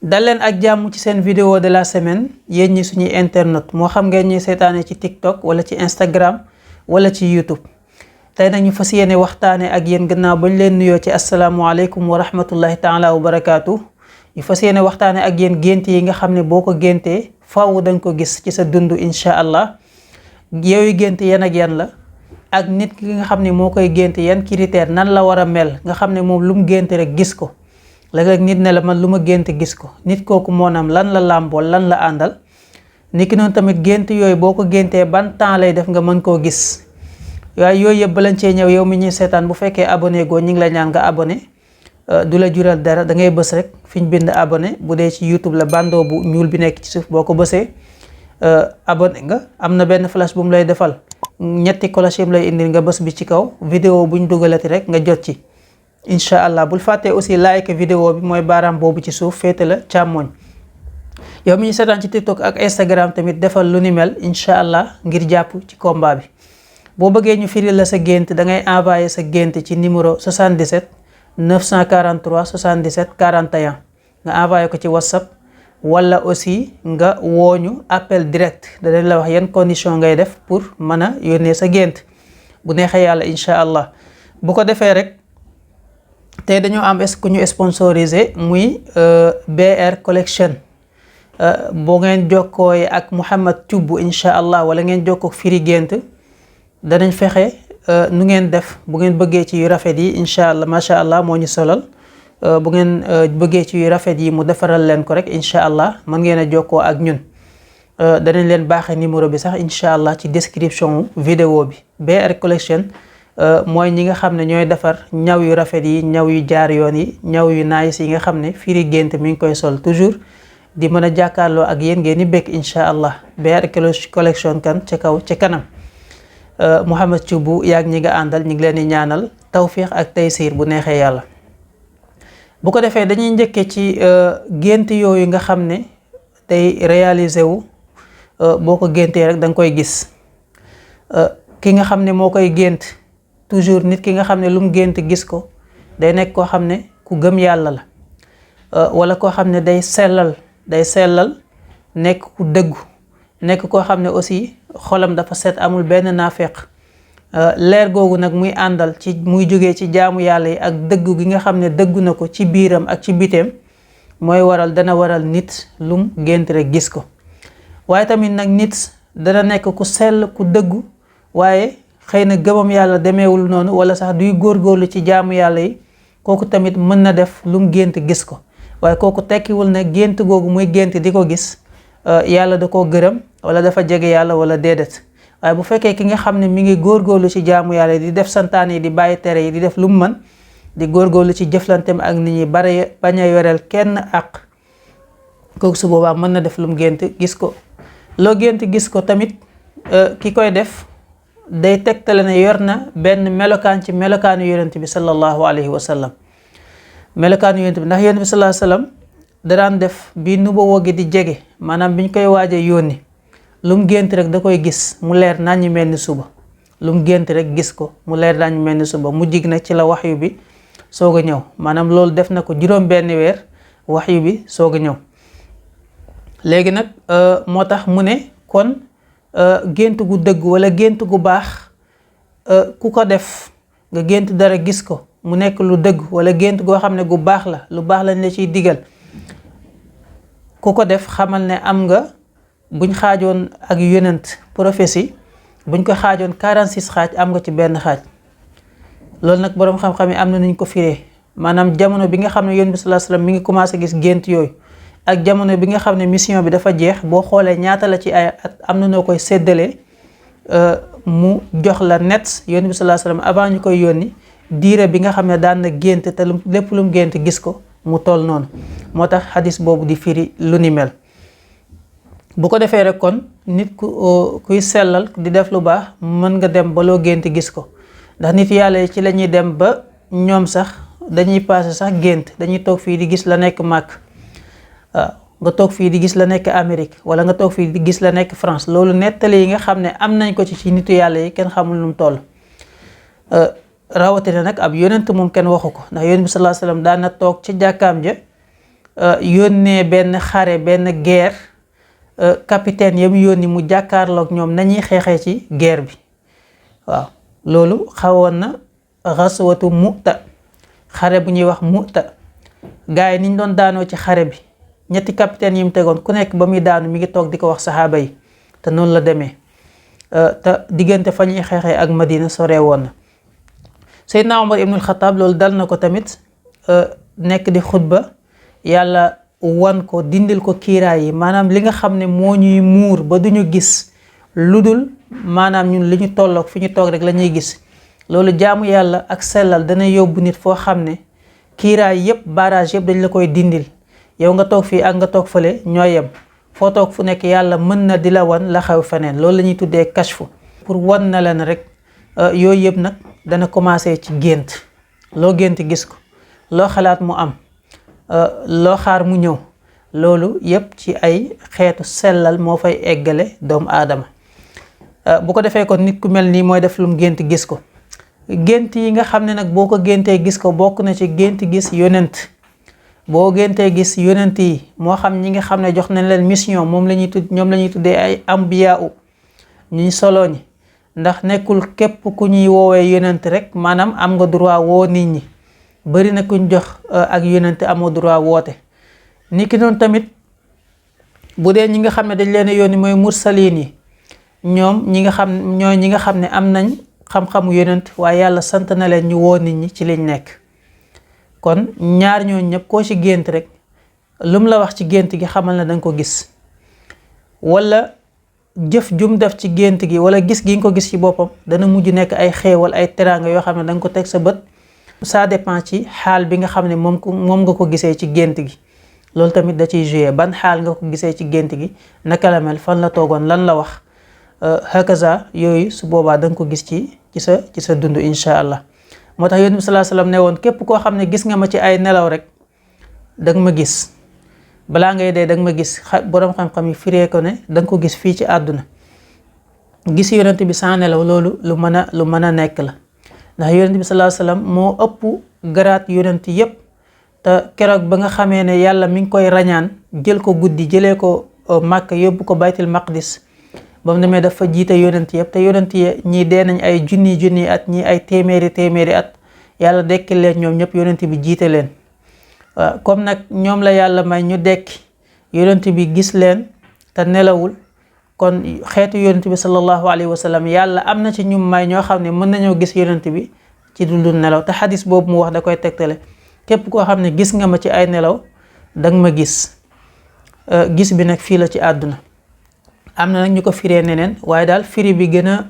dal leen ak jàmm ci seen vidéo de la semaine yéen ñi suñuy internet moo xam ngeen ñuy seetaane ci TikTok wala ci Instagram wala ci YouTube. tey nag ñu fas yéene waxtaane ak yéen gannaaw bañ leen nuyoo ci asalaamualeykum wa rahmatullahi taala wa barakaatu. ñu fas yéene waxtaane ak yéen gént yi nga xam ne boo ko géntee faaw dañ ko gis ci sa dund incha allah. yooyu gént yan ak yan la ak nit ki nga xam ne moo koy gént yan critère nan la war a mel nga xam ne moom lu mu gént rek gis ko. léeg-léeg nit ne la man lu ma gént gis ko nit kooku moonaam lan la làmbool lan la àndal nit ki noonu tamit gént yooyu boo ko géntee ban temps lay def nga mën koo gis waaye yooyu yëpp balañ cee ñëw yow mi ñuy seetaan bu fekkee abonné goo ñu ngi la ñaan nga abonné du la jural dara da ngay bës rek fi ñu bind abonné bu dee ci YouTube la bandoo bu ñuul bi nekk ci suuf boo ko bësee abonné nga am na benn flash bu mu lay defal ñetti cloche yi lay indil nga bës bi ci kaw vidéo buñ dugalati rek nga jot ci. incha allah bul fàttee aussi like vidéo bi mooy baaraam boobu ci suuf féete la càmmoñ yow mi ñu seetaan ci TikTok ak Instagram tamit defal lu ni mel incha allah ngir jàpp ci combat bi. boo bëggee ñu firil la sa gént da ngay envoyé sa gént ci numéro 77 943 77 41 nga envoyé ko ci WhatsApp wala aussi nga wooñu appel direct danañ la wax yan condition ngay def pour mën a yónnee sa gént bu neexee yàlla incha allah bu ko defee rek. tey dañoo am ku ñu sponsorisé muy BR Collection boo ngeen jokkooyee ak Mouhamed Thioub incha allah wala ngeen jokkoo firi gént danañ fexe nu ngeen def bu ngeen bëggee ci yu rafet yi incha allah macha allah moo ñu solal bu ngeen bëggee ci yu rafet yi mu defaral leen ko rek incha allah mën ngeen a jokkoo ak ñun danañ leen baaxee numéro bi sax incha allah ci description vidéo bi BR Collection. mooy ñi nga xam ne ñooy defar ñaw yu rafet yi ñaw yu jaar yoon yi ñaw yu nice yi nga xam ne firi gént mi ngi koy sol toujours di mën a jàkkaarloo ak yéen ngeen di bekk incha allah BR Collection kan ca kaw ca kanam Mouhamed Thioub yaag ñi nga àndal ñi ngi leen di ñaanal tawfiix ak taysiir bu neexee yàlla. bu ko defee dañuy njëkkee ci gént yooyu nga xam ne day réalisé wu boo ko géntee rek da nga koy gis ki nga xam ne moo koy gént. toujours nit ki nga xam ne lu mu gént gis ko day nekk koo xam ne ku gëm yàlla la wala koo xam ne day sellal nekk ku dëggu nekk koo xam ne aussi xolam dafa set amul benn naafeq leer googu nag muy àndal ci muy jógee ci jaamu yàlla yi ak dëggu gi nga xam ne dëggu na ko ci biiram ak ci biteem mooy dana waral nit lum gént rek gis ko waaye tamit nag nit dana nekk ku sell ku dëggu waaye xëy na gëmam yàlla demeewul noonu wala sax duy góorgóorlu ci jaamu yàlla yi kooku tamit mën na def lu mu gént gis ko waaye kooku tekkiwul ne gént googu muy gént di ko gis yàlla da koo gërëm wala dafa jege yàlla wala déedéet waaye bu fekkee ki nga xam ne mi ngi góorgóorlu ci jaamu yàlla yi di def santaane yi di bàyyi tere yi di def lu mu mën di góorgóorlu ci jëflanteem ak nit ñi bañ a yoreel kenn ak kooku su boobaa mën na def lu mu gént gis ko loo gént gis ko tamit ki koy def day tegtale ne yor na benn melokaan ci melokaanu yonent bi sallallahu alayhi wa sallam melokaanu yonent bi ndax yonent bi sallallahu alayhi wa sallam daraan def bi nubuwwa gi di jege maanaam biñ koy waaje yónni lu mu gént rek da koy gis mu leer nañu mel ni suba lu mu gént rek gis ko mu leer nañu mel ni suba mu jig nag ci la waxyu bi soog a ñëw maanaam loolu def na ko juróom benn weer waxyu bi soog a ñëw léegi nag moo tax mu ne kon gént gu dëgg wala gént gu baax ku ko def nga gént dara gis ko mu nekk lu dëgg wala gént goo xam ne gu baax la lu baax lañ la ciy digal ku ko def xamal ne am nga buñ xaajoon ak yonent prophétie buñ ko xaajoon 46 xaaj am nga ci benn xaaj loolu nag boroom xam-xam yi am na nuñ ko firee maanaam jamono bi nga xam ne yonent bi sallallahu alayhi wasallam mi ngi commencé gis gént yooyu ak jamono bi nga xam ne mission bi dafa jeex boo xoolee ñaata la ci ay at am na noo koy séddalee mu jox la net yonent bi sallallahu alayhi wasallam avant ñu koy yónni diire bi nga xam ne daan na gént te lépp lu mu gént gis ko mu toll noonu moo tax xadis boobu di firi lu ni mel. bu ko defee rek kon nit kuy sellal di def lu baax mën nga dem ba loo gént gis ko ndax nit yàlla yi ci la ñuy dem ba ñoom sax dañuy passé sax gént dañuy toog fii di gis la nekk màkk. nga toog fii di gis la nekk Amérique wala nga toog fii di gis la nekk France loolu nettali yi nga xam ne am nañ ko ci nitu yàlla yi kenn xamul nu mu toll rawatina nag ab yonent moom kenn waxu ko ndax yonent bi sallallahu alayhi wasallam daan na toog ci jàkkaam ja yónnee benn xare benn guerre capitaine yam yónni mu jàkkaarloog ñoom nañuy xeexee ci guerre bi waaw loolu xawoon na xaswatu Mu'ta xare bu ñuy wax Mu'ta gars yi niñ doon daanoo ci xare bi ñetti capitaine yi mu tegoon ku nekk ba muy daanu mi ngi toog di ko wax saxaaba yi te noonu la demee te diggante fa ñuy xeexee ak Madina sore woon na Seydina Omar ibnul Xataab loolu dal na ko tamit nekk di xutba yàlla wan ko dindil ko kiiraay yi maanaam li nga xam ne moo ñuy muur ba duñu gis lu dul maanaam ñun li ñu tolloog fi ñu toog rek la ñuy gis loolu jaamu yàlla ak sellal dana yóbbu nit foo xam ne kiiraay yëpp barrage yëpp dañ la koy dindil yow nga toog fii ak nga toog fële ñoo yem foo toog fu nekk yàlla mën na di la wan la xew feneen loolu la ñuy tuddee kashfu pour wan na leen rek yooyu yëpp nag dana commencé ci gént loo gént gis ko loo xalaat mu am loo xaar mu ñëw loolu yëpp ci ay xeetu sellal moo fay eggale doomu aadama bu ko defee kon nit ku mel nii mooy def lu mu gént gis ko gént yi nga xam ne nag boo ko géntee gis ko bokk na ci gént gis yonent boo géntee gis yonent yi moo xam ñi nga xam ne jox nañ leen mission moom la ñuy ñoom la ñuy tuddee ay ambiya ñuy solo ñi ndax nekkul képp ku ñuy woowee yonent rek maanaam am nga droit woo nit ñi bari na kuñ jox ak yonent amoo droit woote ni ki noonu tamit bu dee ñi nga xam ne dañ leen a yónni mooy mursaliin yi ñoom ñi nga xam ne am nañ xam-xamu yonent waaye yàlla sant na leen ñu woo nit ñi ci liñ nekk kon ñaar ñooñu ñëpp koo ci gént rek lu mu la wax ci gént gi xamal na danga ko gis wala jëf jum def ci gént gi wala gis gi nga ko gis ci boppam dana mujj nekk ay xéewal ay teraanga yoo xam ne danga ko teg sa bët ça dépend ci xaal bi nga xam ne moom nga ko gisee ci gént gi loolu tamit da ciy joué ban xaal nga ko gisee ci gént gi naka la mel fan la toogoon lan la wax hakaza yooyu su boobaa danga ko gis ci sa dund incha allah moo tax yonent bi sallallahu alayhi wasallam ne woon képp koo xam ne gis nga ma ci ay nelaw rek danga ma gis balaa ngay dee danga ma gis boroom xam-xam yi firee ko ne danga ko gis fii ci àdduna gis yonent bi sans nelaw loolu lu mën a nekk la ndax yonent bi sallallahu alayhi wasallam moo ëpp garaat yonent yépp te keroog ba nga xamee ne yàlla mi ngi koy rañaan jël ko guddi jëlee ko Màkka yóbbu ko baytul maqdis ba mu demee dafa jiite yonent yëpp te yonent yi ñii dee nañ ay junni at ñii ay téeméeri at yàlla dekki leen ñoom ñëpp yonent bi jiite leen waaw comme nag ñoom la yàlla may ñu dekki yonent bi gis leen te nelawul kon xeetu yonent bi sallallahu alayhi wa sallam yàlla am na ci ñu may ñoo xam ne mën nañoo gis yonent bi ci dul nelaw te xadis boobu mu wax da koy tegtale képp koo xam ne gis nga ma ci ay nelaw danga ma gis bi nag fii la ci àdduna am na nag ñu ko firee neneen waaye daal firi bi gën a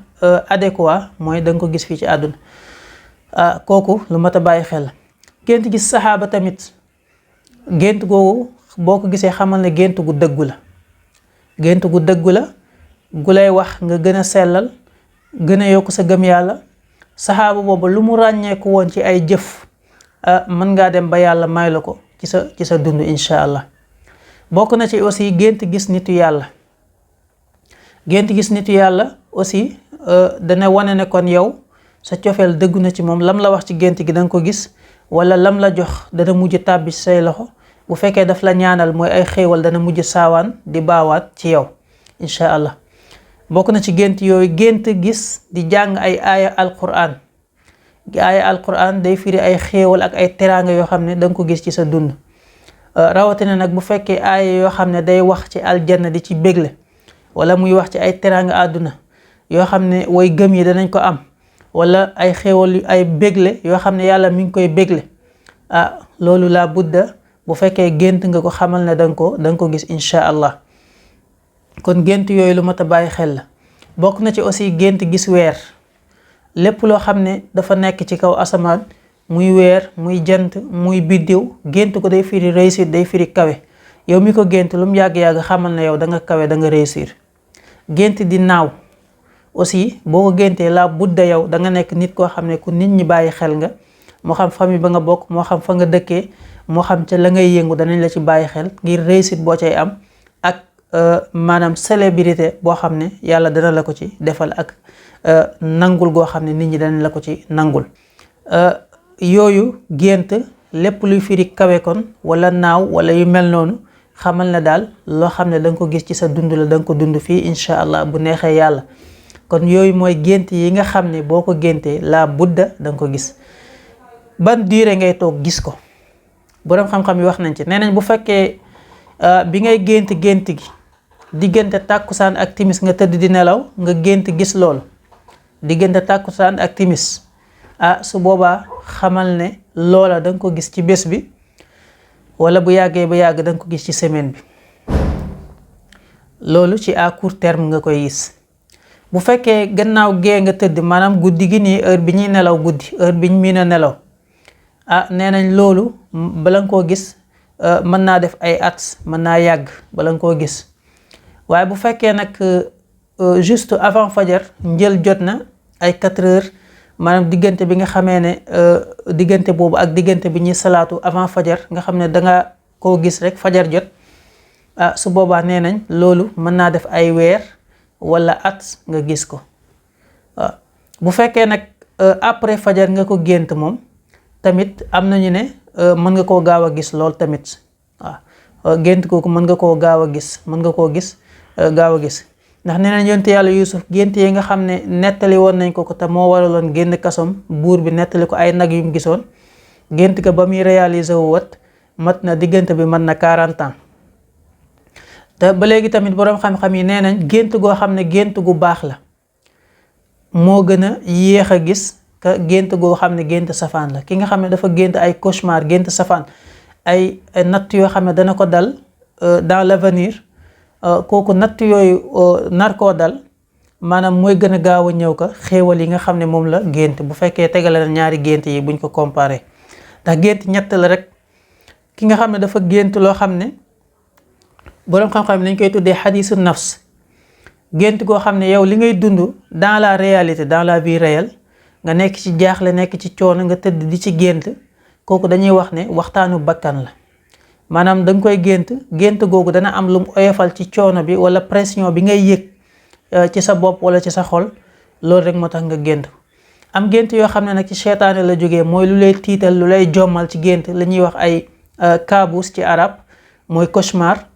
adéquat mooy danga ko gis fii ci àdduna kooku lu mat a bàyyi xel gént gis saxaaba tamit gént googu boo ko gisee xamal ne gént gu dëggu la gént gu dëggu la gu lay wax nga gën a sellal gën a yokk sa gëm yàlla saxaaba boobu lu mu ràññeeku woon ci ay jëf mën ngaa dem ba yàlla may la ko ci sa dund incha allah bokk na ci aussi gént gis nitu yàlla gént gis nitu yàlla aussi dana wane ne kon yow sa cofeel dëggu na ci moom lam la wax ci gént gi danga ko gis wala lam la jox dana mujj tàbbi ci say loxo bu fekkee daf la ñaanal mooy ay xéewal dana mujj saawaan di baawaat ci yow incha allah bokk na ci gént yooyu gént gis di jàng ay aaya alquran day firi ay xéewal ak ay teraanga yoo xam ne danga ko gis ci sa dund rawatina nag bu fekkee aaya yoo xam ne day wax ci aljanna di ci bégle wala muy wax ci ay teraanga àdduna yoo xam ne way gëm yi danañ ko am wala ay xéewal ay bégle yoo xam ne yàlla mi ngi koy bégle loolu laa budda bu fekkee gént nga ko xamal ne danga ko gis incha allah kon gént yooyu lu mat a bàyyi xel la bokk na ci aussi gént gis weer lépp loo xam ne dafa nekk ci kaw asamaan muy weer muy jant muy biddiw gént ko day firi réussir day firi kawe yow mi ko gént lu mu yàgg-yàgg xamal ne yow da nga kawe da nga réussir gént di naaw aussi boo ko géntee laa budda yow da nga nekk nit koo xam ne ku nit ñi bàyyi xel nga moo xam famille ba nga bokk moo xam fa nga dëkkee moo xam ca la ngay yëngu danañ la ci bàyyi xel ngir réussite boo cay am ak maanaam célébrité boo xam ne yàlla dana la ko ci defal ak nangul goo xam ne nit ñi danañ la ko ci nangul yooyu gént lépp luy firi kawe kon wala naaw wala yu mel noonu xamal na daal loo xam ne da nga ko gis ci sa dund la da nga ko dund fii incha allah bu neexee yàlla. kon yooyu mooy gént yi nga xam ne boo ko géntee la budda da nga ko gis. ban durée ngay toog gis ko boroom xam-xam yi wax nañ ci nee nañ bu fekkee bi ngay gént gi diggante tàkkusaan ak timis nga tëdd di nelaw nga gént gis loolu diggante tàkkusaan ak timis su boobaa xamal ne loola da nga ko gis ci bés bi wala bu yàggee ba yàgg da nga ko gis ci semaine bi. loolu ci à court terme nga koy gis. bu fekkee gannaaw gee nga tëdd maanaam guddi gi nii heure bi ñuy nelaw guddi heure bi ñu miin a nelaw nee nañ loolu bala nga koo gis mën naa def ay at mën naa yàgg bala nga koo gis. waaye bu fekkee nag juste avant fajar njël jot na ay 4 heures maanaam diggante bi nga xamee ne diggante boobu ak diggante bi ñuy salaatu avant fajar nga xam ne danga koo gis rek fajar jot su boobaa nee nañ loolu mën naa def ay weer wala at nga gis ko. bu fekkee nag après fajar nga ko gént moom tamit am nañu ne mën nga koo gaaw a gis lool tamit gént kooku mën nga koo gaaw a gis mën nga koo gis gaaw a gis ndax nee nañ yonte yàlla Yuusuf gént yi nga xam ne nettali woon nañ ko te moo waraloon génn kasom buur bi nettali ko ay nag yu mu gisoon gént ko ba muy réaliser wu wat mat na diggante bi mën na 40 ans. te ba léegi tamit boroom xam-xam yi nee nañ gént goo xam ne gént gu baax la moo gën a yéex a gis ka gént goo xam ne gént safaan la. ki nga xam ne dafa gént ay cauchemar gént safaan ay natt yoo xam ne dana ko dal dans l'avenir kooku natt yooyu nar koo dal maanaam mooy gën a gaaw a ñëw ko xéewal yi nga xam ne moom la gént bu fekkee tegale na ñaari gént yi buñ ko comparé. ndax gént ñett la rek ki nga xam ne dafa gént loo xam ne boroom xam-xam lañ koy tuddee xadiisu nafs gént goo xam ne yow li ngay dund dans la réalité dans la vie réelle nga nekk ci jaaxle nekk ci coono nga tëdd di ci gént kooku dañuy wax ne waxtaanu bakkan la. maanaam da nga koy gént googu dana am lu mu oyofal ci coono bi wala pression bi ngay yëg ci sa bopp wala ci sa xol loolu rek moo tax nga gént. am gént yoo xam ne nag ci seytaane la jógee mooy lu lay tiital lu lay jommal ci gént la ñuy wax ay kaabus ci arab mooy cauchemar.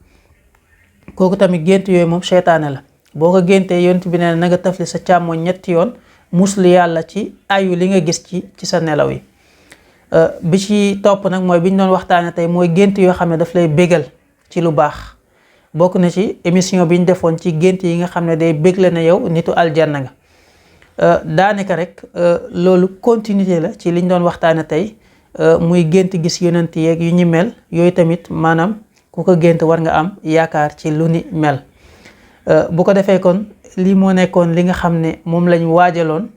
kooku tamit gént yooyu moom seytaane la boo ko géntee yonent bi nee na nga tafli sa càmmoñ ñetti yoon muslu yàlla ci ayu li nga gis ci sa nelaw yi. bi ci topp nag mooy bi ñu doon waxtaane tey mooy gént yoo xam ne daf lay bégal ci lu baax bokk na ci émission bi ñu defoon ci gént yi nga xam ne day bégle na yow nitu aljanna nga. daanaka rek loolu continuité la ci liñ doon waxtaane tey muy gént gis yonent yeeg yu ñu mel yooyu tamit maanaam ku ko gént war nga am yaakaar ci lu ni mel. bu ko defee kon lii moo nekkoon li nga xam ne moom lañ waajaloon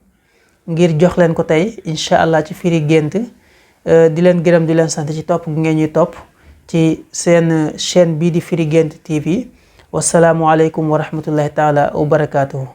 ngir jox leen ko tey incha allah ci firi gént. di leen gërëm di leen sant ci topp gu ngeen ñuy topp ci seen chaîne bii di Firi Guent TV wasalaamualeykum wa rahmatullahi taala wa barakaatuhu.